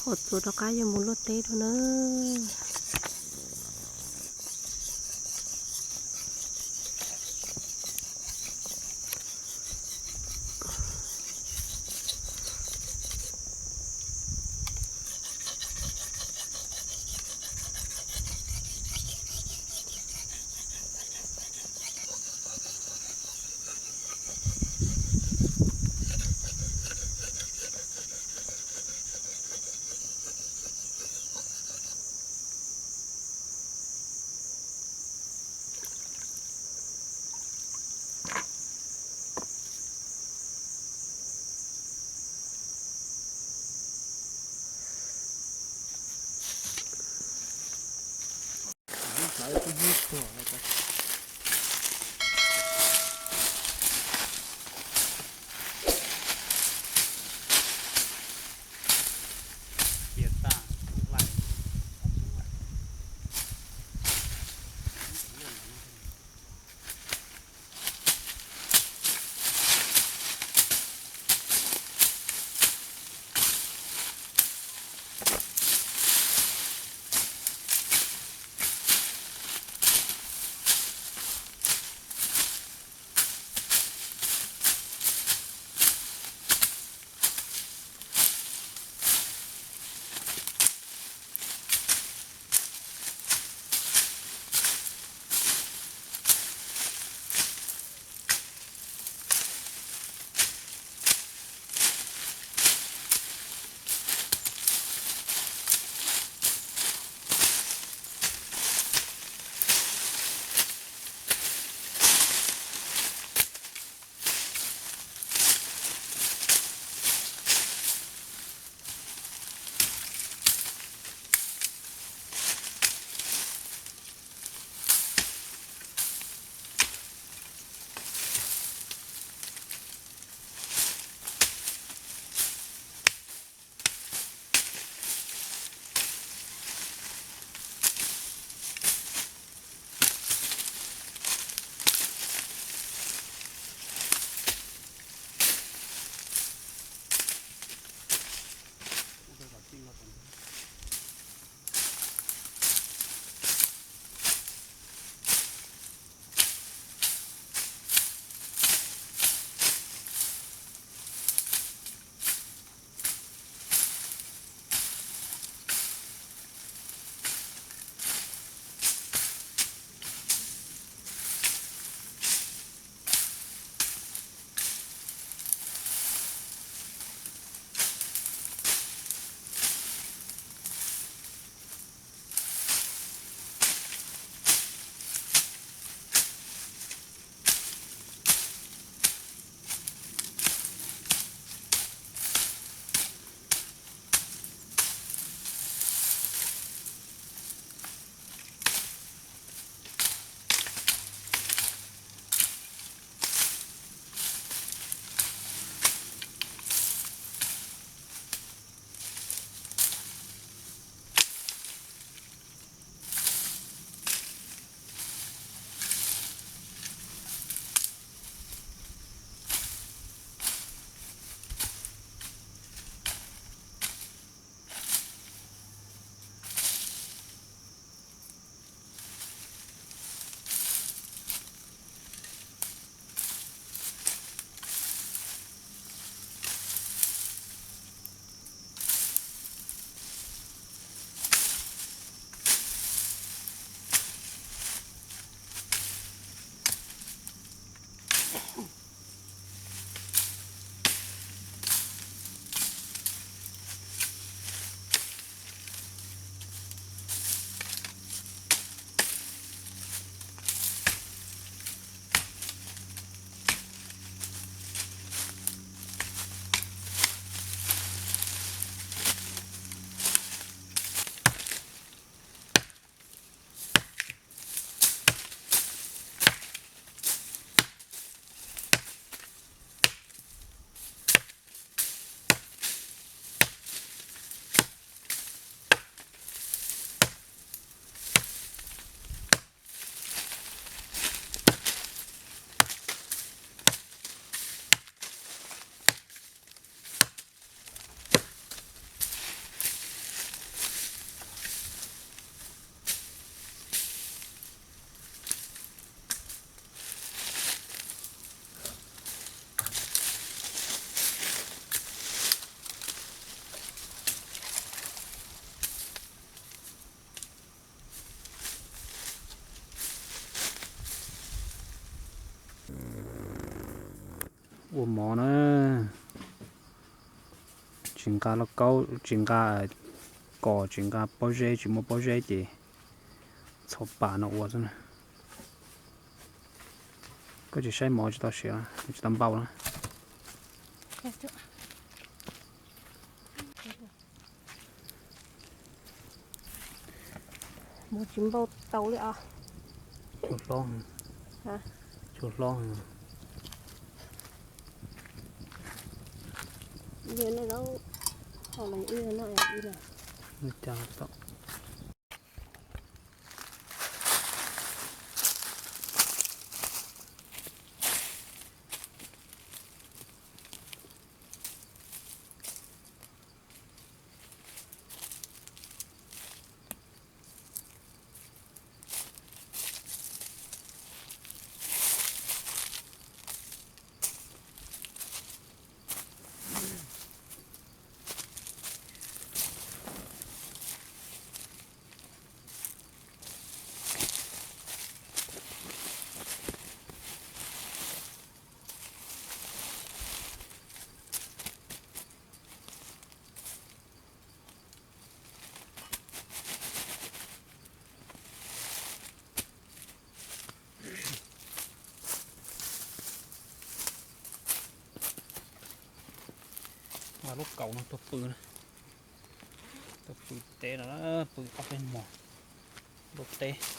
Ua txuas rov qab yuav mus luaj teb dua na. Ua mov na, tsis nqa lauj kaub, tsis nqa kos, tsis nqa pob zeb, tsis muaj pob zeb ces txhob pas no ua xwb na. Koj tsis saib mov tsis tau siav, tsis tau npau na. Mov tsis npau taus li os. Cua hlob, cua hlob. Ib no, ho los ib no, ib no. Cas tau. Lub kaus no tuaj pw, tuaj pw teb no, pw ob peb hmo, lub teb.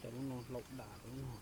Cov lub no hlaum dam lub no.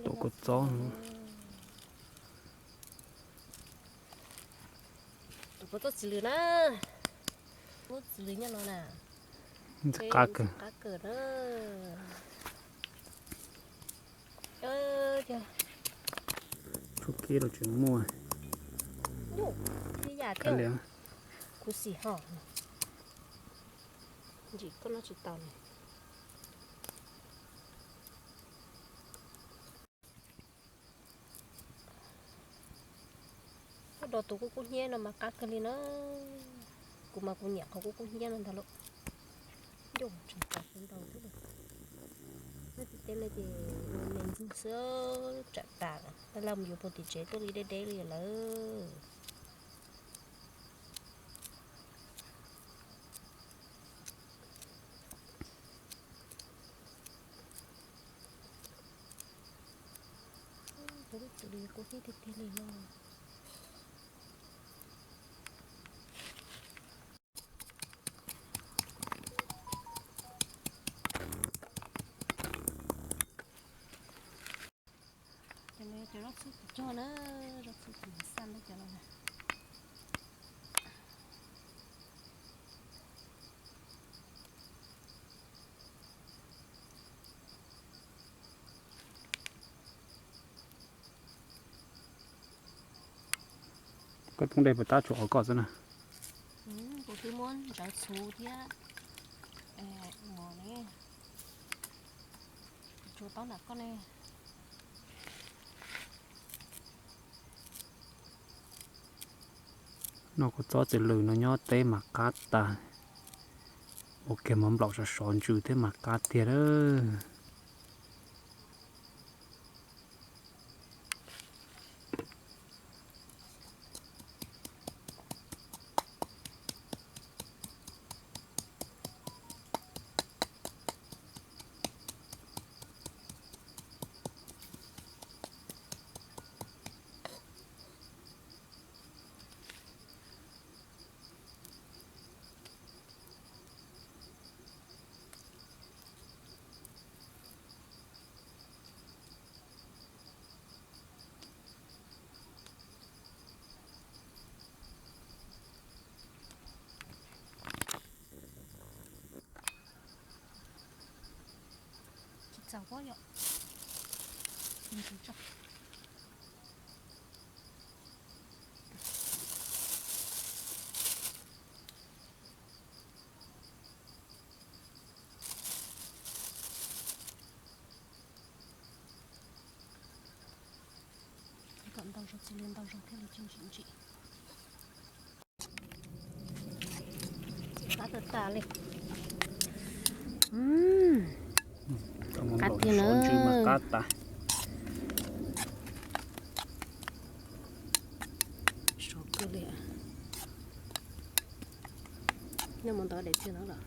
Tus kua txob no. Tus kua txob txiv lws na. Lub txiv lws nyob no na. Qab kawg. Qab kawg na. Cov Kuv kib los tseem muaj. Yus, ib yam thiab. Kuv xim ho. Ntsim koj noj tsis tau ne. Koj do tus kub kub hnyiab no mas qab kawg li na. Kuv mas kuv nyiam qhov kub kub hnyiab no ntag lauj. Yus, tseem tsam kuv ntaus xwb. Nyob tim teb lawm ces ua me ntxwg xwb tsam tas lawm, laj laj mus yuav puag tim tsev tuaj li deb deb li lawm. Tus lub txwm li kub hnyiab tiag tiag li no. Cov no yog cov zaub txhwb tus cog na, zaub txhwb tus xaj na cov no na. Koj poob dej puas tab tsuas qhov koj xwb na? Kuv twb muab ntsawv txhuv thiab mos ne, tsuas taub nram koj ne. Noj kua txob txiv lws no nyob teb mas qab tas. Ua kiag mov nplaum sov sov ntsws thiab mas qab tiag lawm. Tsis txaus pob yom. Kom ntau zog txij li ntau zog thiaj li tsis ntsim ntsim. Qab tag tas li. Qab tiag na. Qab tas. Sov kawg li. Nej mus ntov daim txiag no los?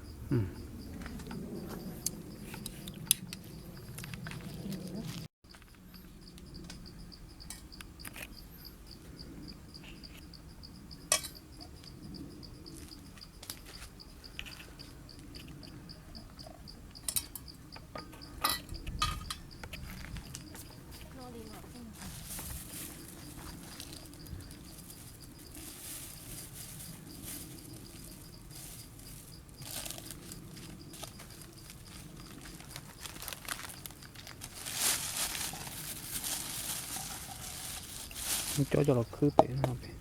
Coj coj los khwb pem no pem.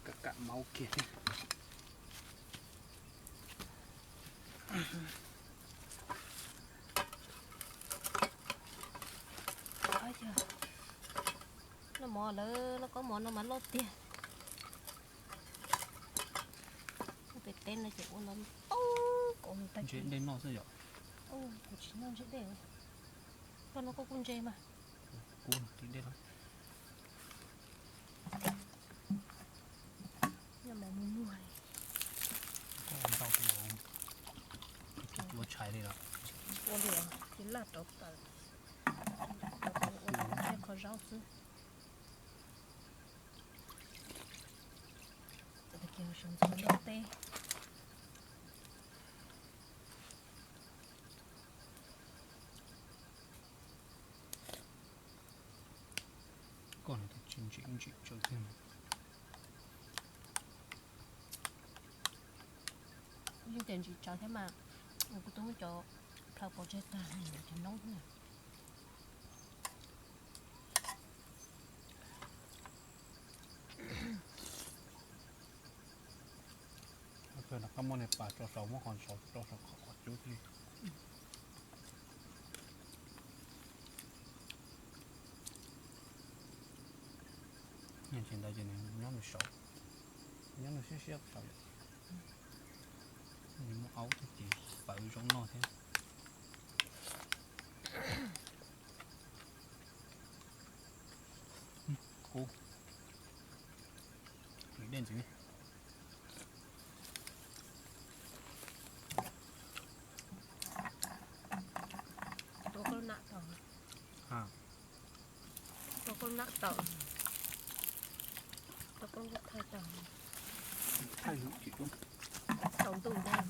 Kam kam maub kiag thiab. Lawv lauj kaub mov no mas loj tiag. Pem teb no ces ua no tau kaum ntshe dej noj xwb yom. Kuv tsis noj ntshe dej. Koj noj koj kuj ntse mas. Kuv ris dej los. Noj mov muag muag li. Koj ua ntau tus, ua tshais li los. Ua li ces laj rau taws, rau taws ua tej qho zaub xwb. Txawm tias sawv ntxov nrog teb. Koj no tsis ntsim ntsim tsawv thiab. Yeej tias ntsim tsawv thiab mas, kuv twb muab cov plhaws pov tseg tag, cov noob thiab. Rov qab muab niag pas tso saud, muab qhov saud tso saud qhov qhov cub thiab. Tsis ntawd ces nws nyob nws saud, nyob nws siab siab saud yom. Nws muaj aub thiab ces pawv zoo noj thiab. Kub, dej ntxiv. Tua koj nam tau. Tua koj nam tau. Tua koj thaij tau. Thaij tsaus ntuj ntag.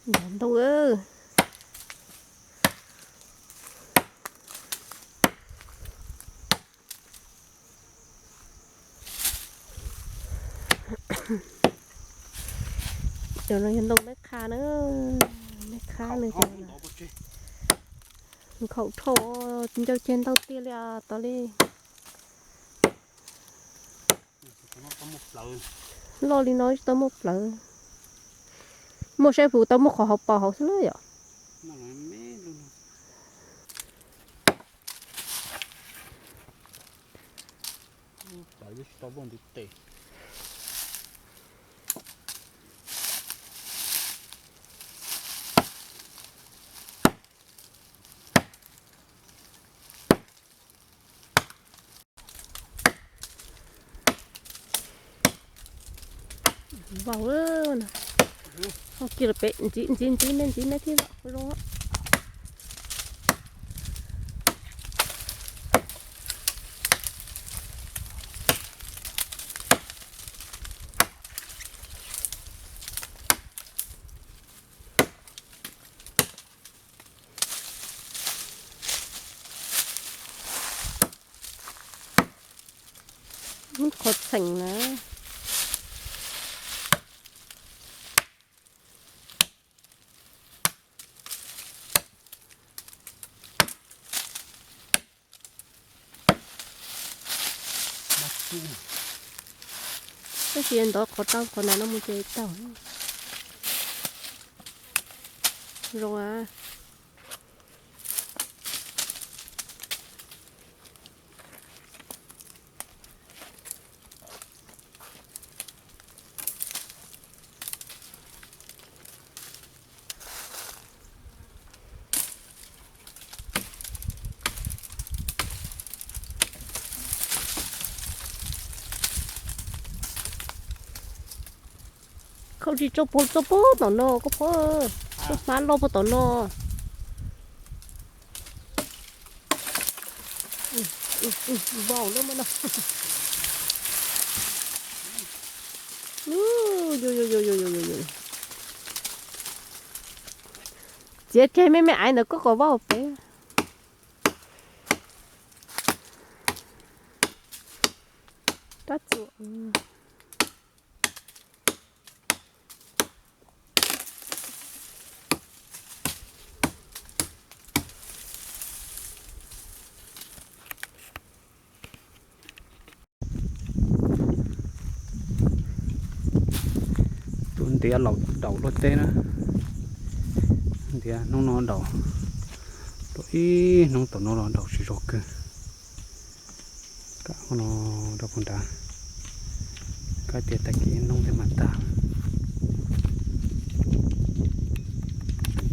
Nrov ntoo. Cov no yog ntoo meb qha na, meb qha nws cov nkhaus dhau, ncau ceg ntau tiag li os tau li. Loj li no tsis tau muaj plawv. Muaj saib puas tau muaj qhov hauv paus hauv xwb na yom. Vau no. Ho kiag lawm pem, ntxiv ntxiv ntxiv me ntxiv me thiab zoo. Qhov txheem na. Tab sis ntov qhov rau qhov na no mus ces tau. Zoo a. Khaub tsis tso puag tso puag tom no koj phob, koj hmab loj puag tom no. Vau lawm mas no. Txiav tseg me me aiv ntawd koj kom vau pem. Rab txuas. Tus ntiav laus daus luag teb na. Ntiav hnub no daus, tuaj Ib hnub tom no los nraum tsis zog kawg. Kam no rau puag nrad, kab tias tag kis ib hnub thiaj mam tag.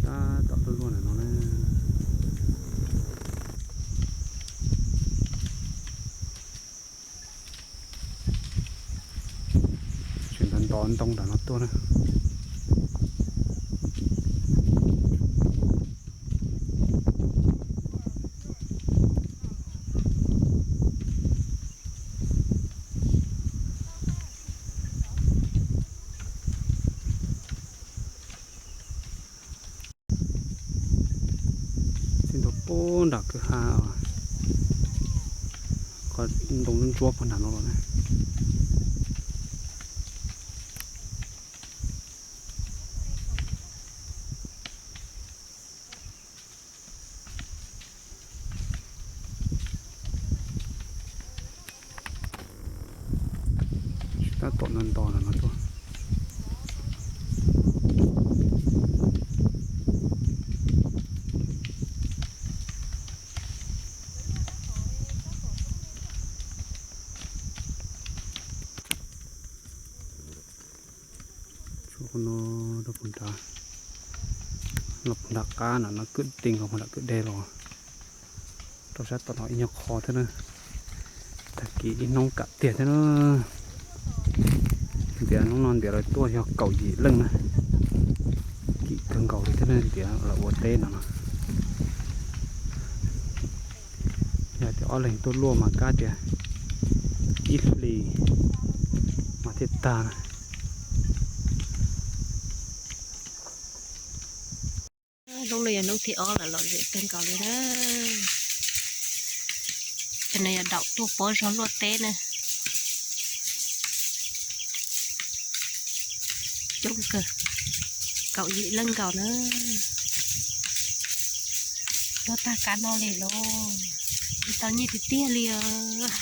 Tab tom luaj luaj ntawm no na. Tseem nto nto ntoo nram no tuaj na. Txij ntua puag nram kwj ha, qhov ntoo ntsuab puag nram no los na. Tab tom nto nto no tuaj. Tshuav qhov no rau puag nrad, los puag nram qab no, no kwj ti nkaus puag nram kwj deg los rau sab tom no ib nyuag qho thiab na. Tag kis ib hnub kam tiag thiab na. Ntiav hnub no ntiav lawv tuaj yog kaum yim leej na. Kim kawg nkaus li thiab na, ntiav lawv ua teb no no. Yog tias ob leeg tuaj luaj mas kab tias ib hlis mas thiaj tag na. Hnub no yog hnub thib ob lawm, lom zem kawg nkaus li na. Cov no yog daum tuaj pov zog luaj teb na. Coob kawg, kaum yim leej nkaus na. Luaj tag kab no li lauj, tau nyiaj tiag tiag li os.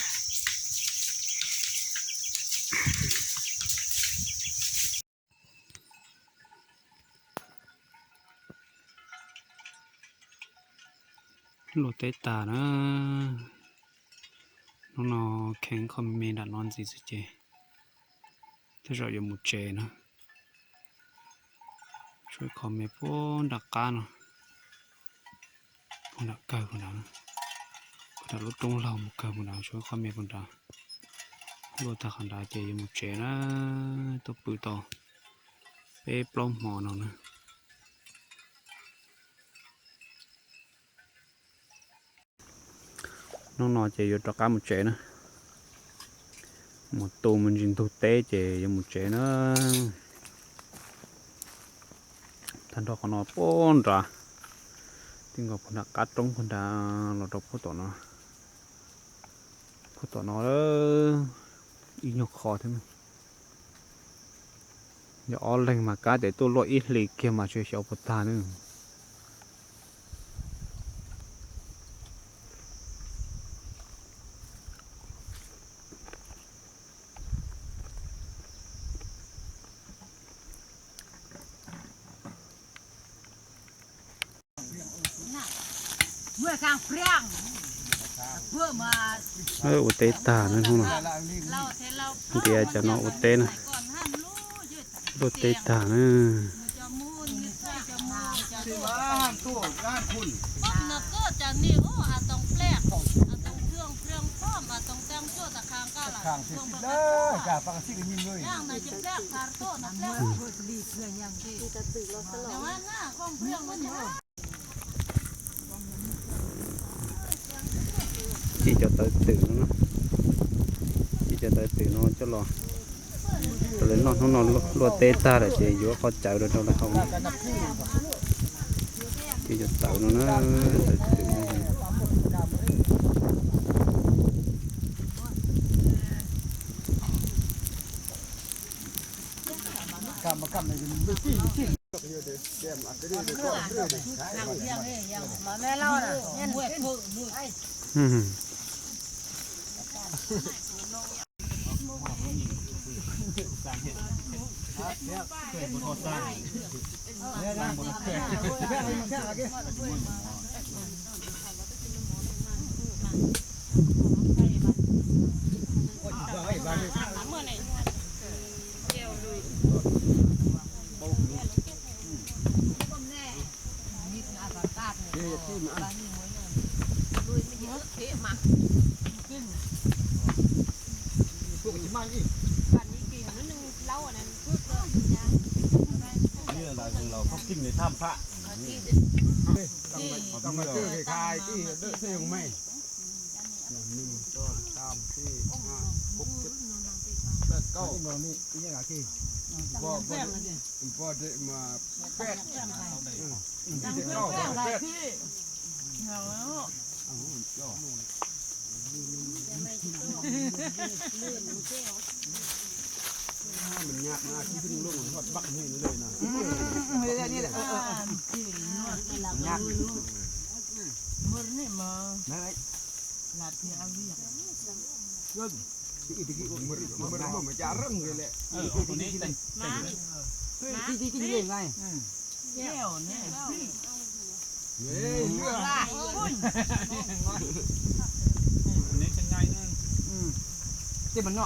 Luaj teb tag na. Hnub no kheev qho me nram no ntxiv xwb ces tej zaum yuav mus tsev na. Tshuav qho me puag nram qab no, puag nram kawg puag nrad, puag nram lub roob laug mus kawg puag nrad, tshuav qho me puag nrad. Luaj tag qhov nrad ces yuav mus tsev na, tuaj pw tau peb plaub hmo no na. Hnub no ces yuav rov qab mus tsev na. Mus tu mus ntsis ntug teb ces yuav mus tsev na. Tag nrho qhov no puag nrad, tij nkaus puag nram qab roob puag nrad los rau puag tom no, puag tom no ib nyuag qho thiab. Yog ob leeg mas kab tias tuaj luaj ib hlis kiag mas tsis xyov puas tag na. Ua teb tag na hnub no, ntiav cov no ua teb na, luaj teb tag na. Txij cov tawv twm no, txij cov tawv twm no coj los rau lawv noj. Hnub no luaj teb tag lawm ces yuav qhov cawv rau rau lawv haus na. Txij cov tawv no na, tawv twm no. Tam sim no ces khai ib lwm xwb, ib, ob, peb, kaum, peb, Tej mas no,